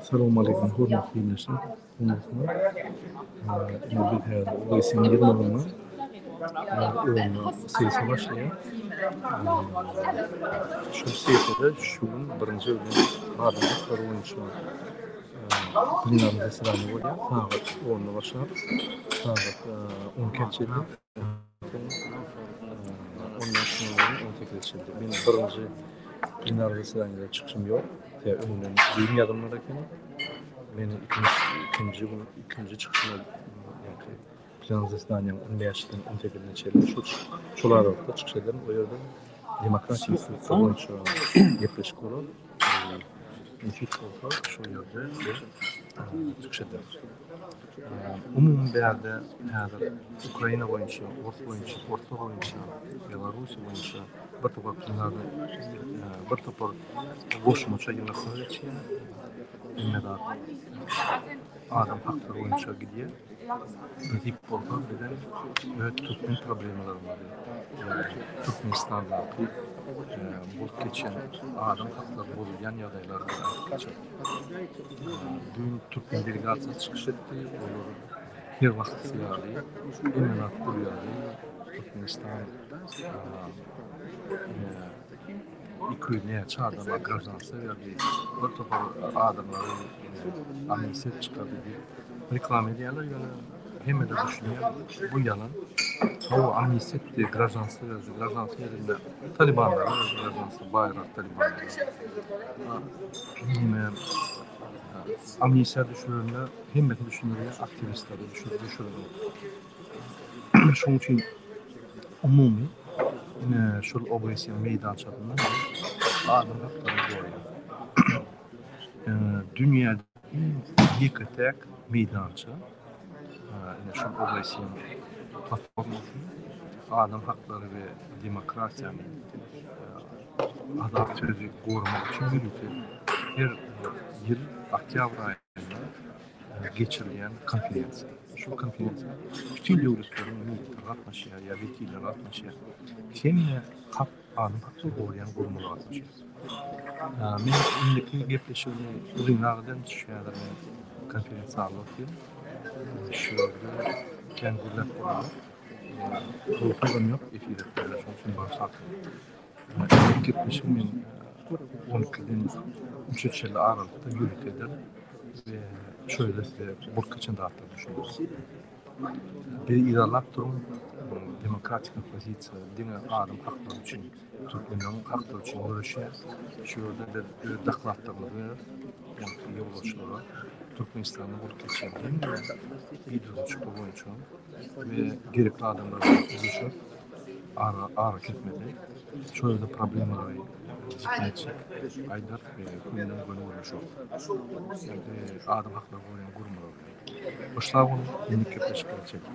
Salowmaleýkim hormatly ildeşler. Hormatly. Ine biz häzir OBS-iň ýygnagynda onda sessiýa başlaýar. Şu sessiýada şu gün birinji gün adam haklary boýunça plenarny zasedaniýa bolýar. Sagat 10-da başlap, sagat 12-ä çenli. 15 noldan 18-e çenli. Men birinji plenar zasedaniýada çykyşym ýok. Tä öňünden düýn ýazylmaly ekeni. Men ikinji ikinji gün ikinji çykyşyma ýa-ki plenar zasedaniýanyň 15-den 18-ine çenli şol şol aralykda çykyş ederin. O ýerde demokratiýa institutlary boýunça gepleşik bolar. Nesip bolsa şol ýerde biz çykyş ederis. Umumy bärde häzir Ukraina boýunça, ors boýunça, orslar boýunça, Belarusiýa boýunça bir topar plenarny bir topar goşmaça ýygnaklar geçýär. Hemme zat adam haklary boýunça gidýär. Nesip bolsa bizem öz türkmen problemalarymyzy Türkmenistandaky bolup geçen adam haklary bozulýan ýagdaýlary aýdyp geçeris. Düýn türkmen delegasiýasy çykyş etdi. Olar her wagtkysy ýaly, hemme zat gül ýaly, Türkmenistan 200 näçe adama graždanstwo berdi, bir topar adamlary amnistiýa çykardy diýip reklama edýärler, ýöne hemmeler düşünýär, bu ýalan. Hawa, amnistiýa etdi, graždanstwo berdi, graždanstwo berende talibanlara berdi graždanstwo, baýrak talibanlara. Nime amnistiýa düşürende hemmesi düşündirýär, aktiwistleri düşürenok. Şonuň üçin umumy ine şol OBSE meýdançasynda adam haklaryny goraýar. Dünýäde iň ýeke-täk meýdança ine şol OBSE platformasy adam haklary we demokratiýany azat sözi goramak üçin ýörite her ýyl oktýabr aýynda geçirilýän konferensiýa. Şu konferensiýa bütin döwletleriň ministrleri gatnaşýar ýa wekilleri gatnaşýar. Hemme hak, adam hakyny goraýan guramalar gatnaşýar. Men indiki gepleşigimi uzynrak ederin, çünki häzir men konferensiýa zalda otyryn. Şu ýerde kän gürläp bolanok. Rugsatym ýok efir etmäge, şonuň üçin bagyşlap. Gepleşigi men on ikiden üçe çenli aralykda ýörite ederin we şu ýerde size bolup geçen zatlary düşündirerin. Bizi yzarlap duruň, demokratik oppozisiýa diňe adam haklary üçin, türkmenleriň haklary üçin göreşýär. Şu ýerde biz öz dokladlarymyzy bereris, ýagny ýolbaşçylara Türkmenistanda bolup geçýän hemme bidüzgünçilikler boýunça we gerekli adamlar bilen gürleşeris. Ara arakesmede şol ýerde problemalary jikme-jik aýdarys we gönden göni gürleşeris. Ýagny adam haklaryny goraýan guramalar bilen. Hoş sag boluň, indiki gepleşiklere çenli.